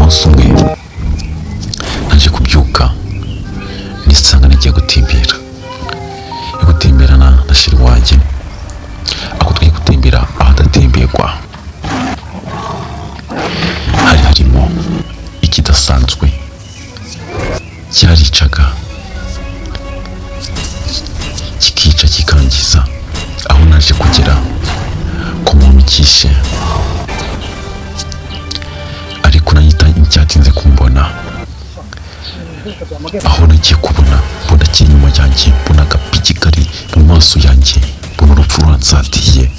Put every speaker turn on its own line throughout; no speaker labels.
Umunsi umwe naje kubyuka nisanga nagiye gutembera, gutemberana na chéri wanjye, aho tugiye gutembera ahadatemberwa. Hari harimo ikidasanzwe cyaricaga, kikica, kikangiza. Aho naje kugera ku muntu cyishe, ariko nahita cyatinze kumbona. Aho nagiye kubona, mbona kiri inyuma yanjye, mbona agapiki kari mu maso yanjye, mbona urupfu ruransatiye.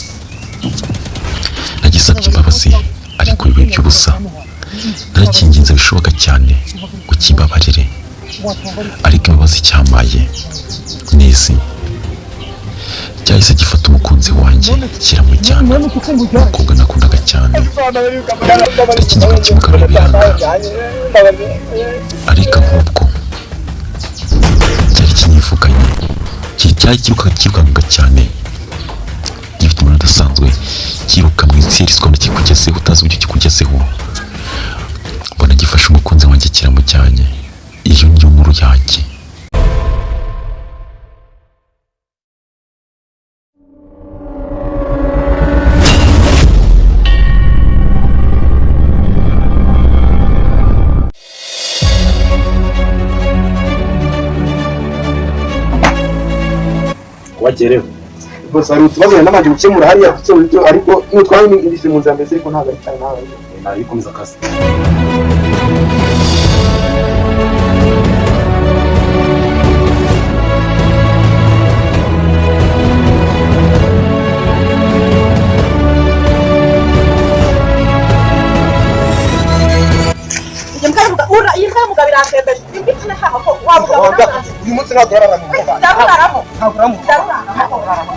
Nagisabye imbabazi ariko bibe by'ubusa. Narakinginze bishoboka cyane ngo kimbabarire, ariko imbabazi cyamaye n'izi. Cyahise gifata umukunzi wanjye kiramujyana, umukobwa nakundaga cyane. Ndakinginga kimugarura, biranga, ariko ahubwo cyari kinyivuganye. Cyari kirukanka cyane, gifite umuntu udasanzwe, kiruka mu isi ukabona kikugezeho utazi uburyo kikugezeho. Mbona gifashe umukunzi wanjye kiramujyanye. Iyo niyo nkuru yanjye.
Wagerewe.
Gusa hari utubazo nari nabanje gukemura hariya, gukemura ibyo, ariko nutwara ibise mu nzira mbese, ariko ntabwo ari cyane, ntabwo ari.
Nari komeza akazi.
Iyi mbwa y'umugabo irantembeje imbwa ikinashaka ko wa mugabo.
Uyu munsi ntabwo urarara mu rugo.
Ndaruraramo.
Ntabwo urarara mu rugo.
Ndaruraramo.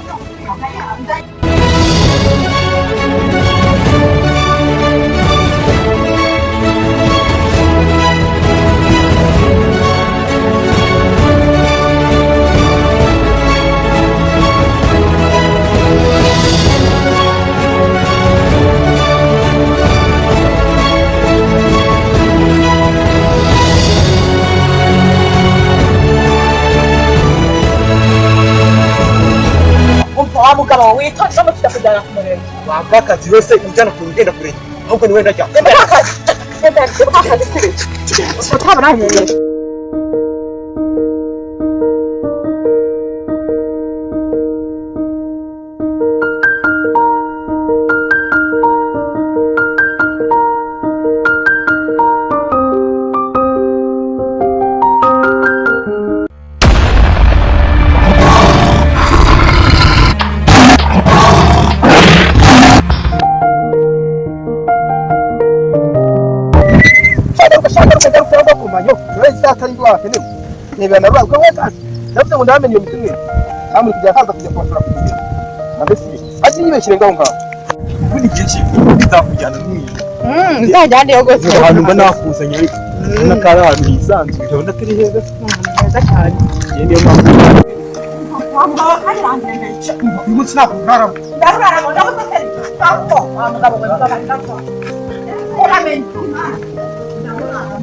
Umva wa mugabo, witonde no tujya kujyana ku murenge.
Wabwa akazi wese ujyana ku ugenda kure, ahubwo ni wenda ajya.
Akazi kure utabona.
Kumanyo uretse atari ngo wakenewe nebera na rwa rwa kazi. Ndavuze ngo ndamenye iyo mitumire hamwe kujya haza kujya kubasura kugira mbese ati yibeshyire ngaho ngaho
Ubundi igihe nzakujyana n'umwiza.
Nzajyane rwose.
Ahantu mba nakuzanye, ariko ubona ko ari ahantu hisanzuye, urabona atari heza?
Heza cyane.
Iyi niyo mpamvu.
Wa mugabo kandi irantembeje.
Uyu munsi ntabwo uraramo.
Ndaruraramo, ndabuze se ahubwo wa mugabo we, mbabarira ko uramenye ndaruraramo.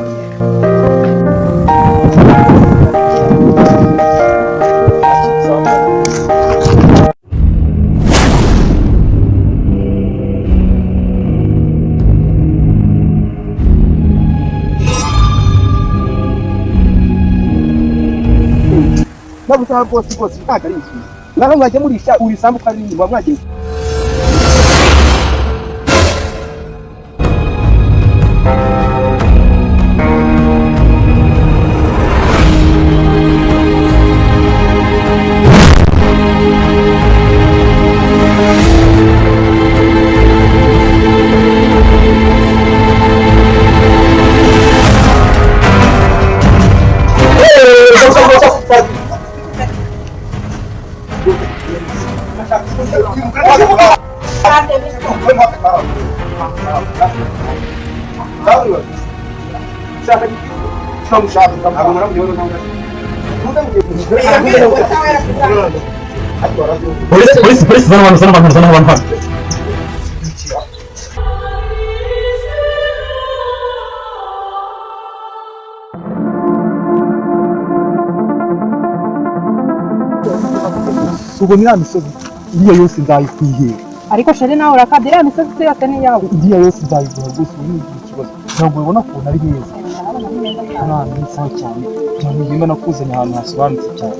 Ntabwo rwose rwose, ntabwo ari inzu naho mwajya murisha uri isambu ko ari nini muba mwagiye.
Polisi, polisi, polisi, zana abantu, zana abantu, zana abantu hano.
Ubona iriya misozi, iriya yose nzayikwihera.
Ariko chéri, nawe urakabya, iriya misozi se yose ni iyawe?
Iriya yose nzayiguha rwose, ubu ntugire ikibazo. Ntabwo ubona ukuntu ari heza? Hano hantu ni sawa cyane cyane, ugenda nakuzanye ahantu hasobanutse cyane.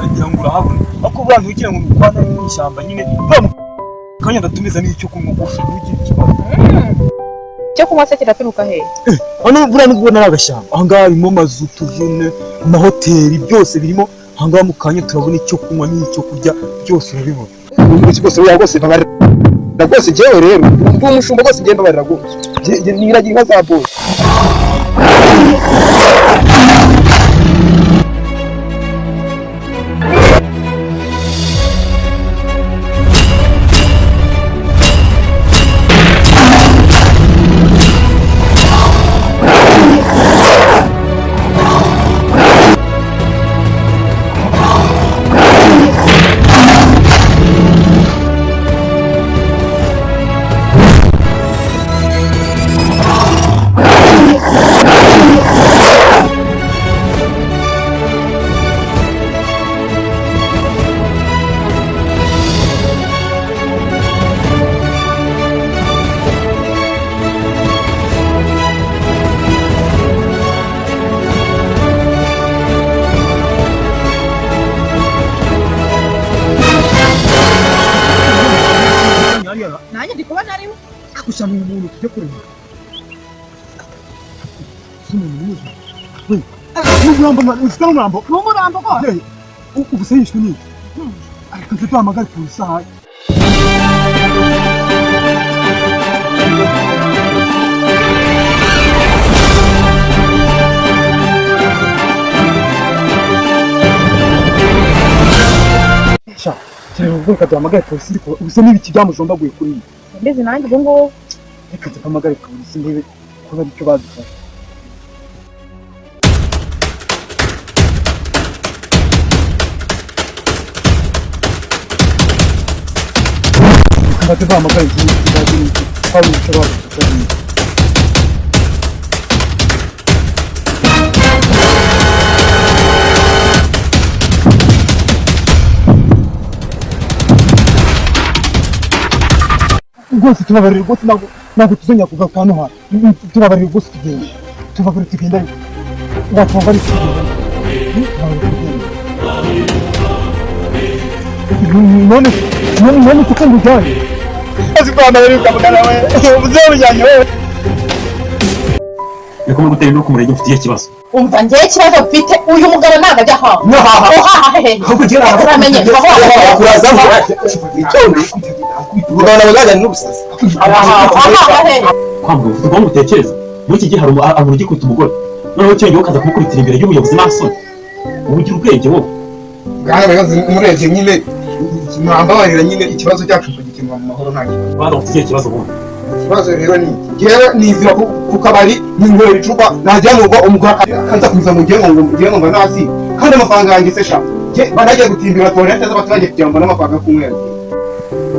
Ngira ngo urahabona, ariko buriya ntugire ngo ni uko ari mu ishyamba nyine. Buriya mu kanya ndatumiza n'icyo kunywa gusa, ntugire ikibazo.
Icyo kunywa se kiraturuka hehe?
Hano buriya nubwo ubona ari agashyamba, aha ngaha harimo amazu, tuvune, amahoteli, byose birimo aha ngaha. Mu kanya turabona icyo kunywa n'icyo kurya, byose urabibona. Rwose buriya rwose mbabarira rwose, njyewe rero ndi umushumba rwose, njyewe mbabarira rwose. Njye niragira inka za bose.
Nanjye ndi kubona ariwe.
Gusa ni umuntu tujya kureba, si umuntu muzima we. Ni umurambo, ufite n'umurambo.
Ni umurambo rwose.
Ubu se yishwe n'iki? Ariko nze duhamagare polisi ahari. Sha, tureba ubwo, reka duhamagare polisi. Ariko ubu se n'ibiki byamujombaguye kuri iyi?
Simbizi nanjye ubu ngubu.
Reka duhamagare polisi ndebe ko hari icyo badufasha. Reka duhamagare izindi kibazo n'iki, ko hari icyo badufasha n'iki. Rwose tubabarire rwose, ntabwo tuzongera kugaruka hano hantu. Tubabarire rwose, tugende. Tubabarire, tugende. Watubabarire, tugende. Tubabarire, tugende. None kuko ngujyanye azi Rwanda bari ukamugana we uzabujyanye wewe.
Reka muri gutera no ku murenge, mfite ikibazo.
Umva, njyewe ikibazo mfite, uyu mugabo ntabwo ajya ahaha. Uhaha hehe?
Ahubwo ugera aha.
Uramenye.
Kurazaho itonde, umugabo nawe n'ubusazi.
Ahaha hehe?
Kwambura ufite ubwonko utekereza? Muri iki gihe hari umuntu ugikubita umugore, noneho cyongeye ukaza kumukubitira imbere y'ubuyobozi n'asoni. Ubu ugira ubwenge wowe?
Bwana bayobozi, murebye nyine mwambabarira nyine, ikibazo cyacu tugikemura mu mahoro, nta kibazo.
Bwana, ufite ikihe kibazo ubundi?
Ikibazo rero ni iki: njyewe nizira ku kabari, ninywera icupa, najya mu rugo umugore akaza kuza ngo ngiye ngo mba nasi kandi amafaranga yanjye se sha. Njye banagiye gutimbira toilette z'abaturage kugira ngo mbone amafaranga yo kunywera.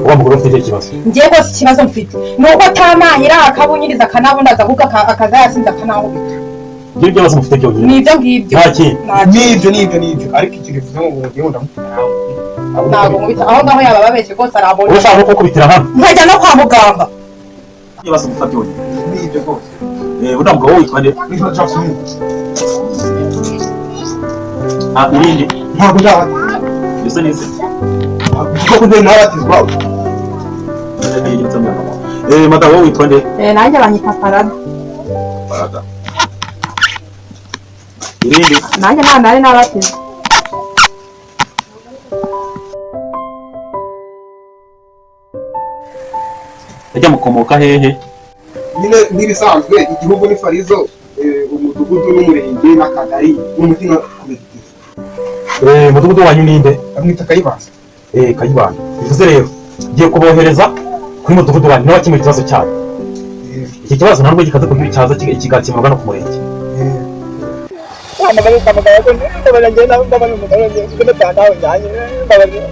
Wa mugore, ufite ikihe kibazo?
Njyewe rwose ikibazo mfite ni uko atamanyira, akabunyiriza, akanabundaza, ahubwo akaza yasinze akanahubita.
Ibyo ibibazo mufite byonyine?
Ni ibyo ngibyo.
Nta kindi?
Nta kindi.
Nibyo, nibyo, ariko ikintu bivuze ngo ngiye ngo ndamukubita.
Ntabwo nkubita aho ngaho, yaba ababeshye rwose, arabona.
Wowe ushaka no kumukubitira hano?
Nkajya no kwa muganga.
Ibibazo mufite byonyine?
Nibyo rwose.
Eh, uriya mugabo witwa nde?
Nitwa Jackson.
Ah, irindi?
Ntabwo ndabatizwa.
Mbese neza?
Kuko njye ntabatizwa.
Eh, madamu, wowe witwa nde?
Eh, nanjye banyita Parada.
Parada. Irindi?
Nanjye nta nari nabatiza.
Ajya mukomoka hehe?
Nyine nk'ibisanzwe, igihugu ni Farizo, umudugudu n'umurenge n'akagari n'umutima komite.
Eh, mudugudu wanyu ninde?
Bamwita Kayibanda.
Eh, Kayibanda. Bivuze rero ngiye kubohereza kuri mudugudu wanyu niba wakemura ikibazo cyanyu. Iki kibazo ntabwo gikaze kugira cyaza kigakemurwa no ku murenge.
Mbabarira, njye nawe mbabarira, umugabo njye ndataha nawe njyanye, mbabarira.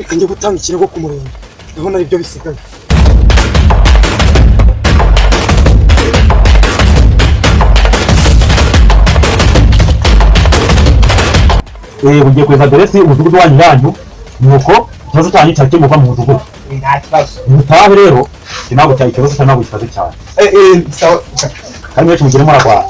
Reka njye gutanga ikirego ku murenge, ndabona aribyo bisigaye.
Ugiye kohereza aderesi umudugudu wanyu yanyu, nuko ikibazo cyanyu cyakemuka mu mudugudu.
Nta kibazo.
Mutahe rero, iki ntabwo cyari ikibazo cyane, ntabwo gikaze cyane.
Eh, eh, sawa.
Kandi mwese mugire murarwana.